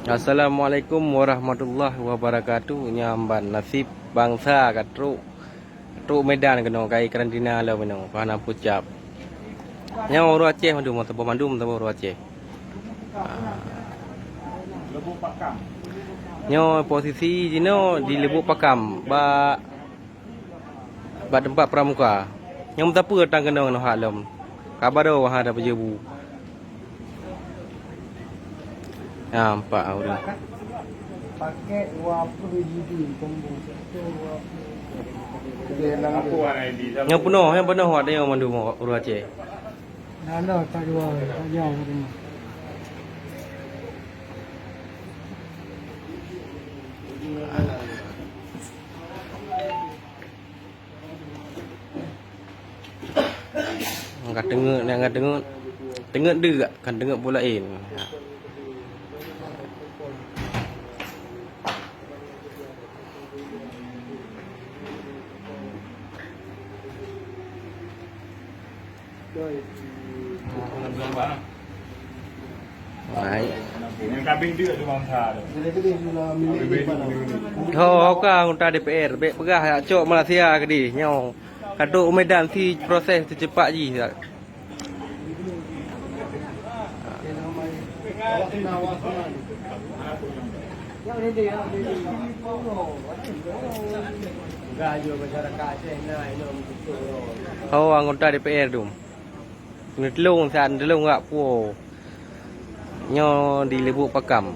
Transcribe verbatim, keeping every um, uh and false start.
Assalamualaikum warahmatullahi wabarakatuh. Nyan ban nasib bansa ka trok, trok Medan keunoe, ka karantina lom keunoe, ka hana pucab. Nyoe ureueng Aceh mandum, saboh mandum saboh ureueng Aceh. Ah. Nyoe posisi jinoe di Lubuk Pakam, bak, bak teumpat pramuka. Nyoe meusapeue tan keunoe ngon hak lom. Ka barô hana peujeubu. Nampak ureueng. Paket dua puluh G B combo. Nyoe peunoh, nyoe peunoh awak tanyoe mandum ureueng Aceh. Dah lah, tak dua, tak jauh katanya. Ka teungeut, ka teungeut. Teungeut deuk, kan teungeut peue laén. Hai. Ho, ho ka anggota D P R, bèk peugah jak cok Malaysia keudeh nyoe. Ka trok u Medan, si proses teucepat jih. Ho, anggota D P R tu. Neutulông, sa neutulông jak puwoe. Nyoe di Lubuk Pakam.